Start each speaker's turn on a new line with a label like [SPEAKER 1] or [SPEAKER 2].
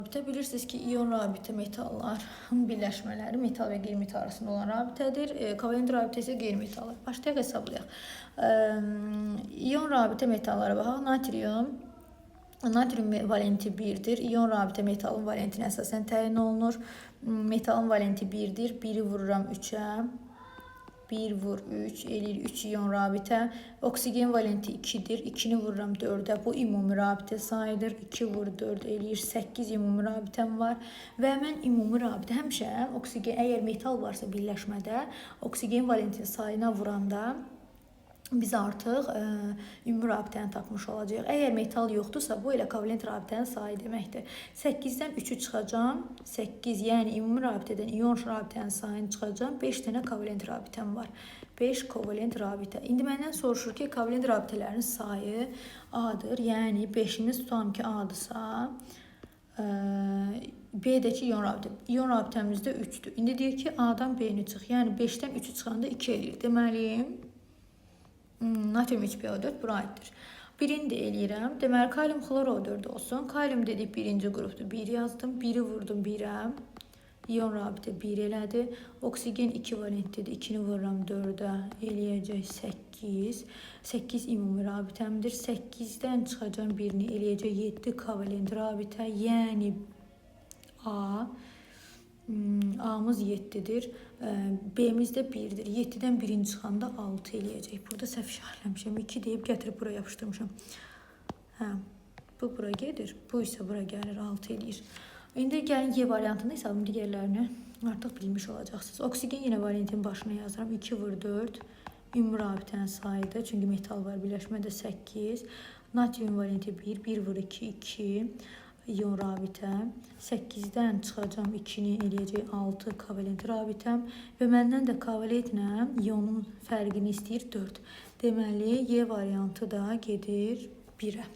[SPEAKER 1] Rabitə bilirsiniz ki, ion rabitə metalların birləşmələri metal və qeyri-metal arasında olan rabitədir. Kovalent rabitə isə qeyri-metallar. Başlayaq hesablayaq. İon rabitə metallara baxaq. Natrium. Natrium valenti 1-dir. İon rabitə metalın valentinə əsasən təyin olunur. Metalın valenti 1-dir. 1-i vururam 3-ə. 1 vur 3 eləyir 3 ion rabitə. Oksigen valenti 2-dir. 2-ni vururam 4-ə. Bu ümumi rabitə sayıdır. 2 vur 4 eləyir 8 ümumi rabitəm var. Və mən ümumi rabitə həmişə oksigen, əgər metal varsa birləşmədə, oksigen valentinin sayına vuranda biz artıq ümumi rabitəni tapmış olacağıq. Əgər metal yoxdursa, bu elə kovalent rabitənin sayı deməkdir. 8-dən 3-ü çıxacam. 8, yəni ümumi rabitədən ion rabitənin sayını çıxacam. 5 dənə kovalent rabitəm var. 5 kovalent rabitə. İndi məndən soruşur ki, kovalent rabitələrin sayı A-dır. Yəni 5-imiz tutalım ki, A-dırsa, B-dəki ion rabitə. İon rabitəmiz də 3-dür. İndi deyir ki, A-dan B-ni çıx. Yəni 5-dən 3-ü çıxanda 2 eləyir. Deməli, natrium 3PO4 bura aiddir. Birini də eləyirəm. Deməli, kalium xlor O4 olsun. Kalium dedik birinci qrupdur. 1 yazdım. 1-i vurdum 1-ə. İon rabitə 1 elədi. Oksigen 2 valentlidir. 2-ni vururam 4-ə. Eləyəcək 8. 8 ümumi rabitəmdir. 8-dən çıxacam birini. Eləyəcək 7 kovalent rabitə. Yəni A. A'mız 7-dir. B'miz də 1-dir. 7-dən 1-in çıxanda 6 eləyəcək. Burada səhv işarələmişəm. 2 deyib gətirib bura yapışdırmışam. Hə, bu bura gedir. Bu isə bura gəlir, 6 eləyir. İndi gəlin Y variantını hesablayım, digərlərini artıq bilmiş olacaqsınız. Oksigen yenə valentin başına yazıram. 2 vur 4. Ümumi rabitənin sayıdır. Çünki metal var birləşmədə 8. Natrium valenti 1. 1 vur 2, 2. İon rabitə. 8-dən çıxacam 2-ni, eləyəcək 6 kovalent rabitəm və məndən də kovalentlə ionun fərqini istəyir 4. Deməli, Y variantı da gedir 1-ə.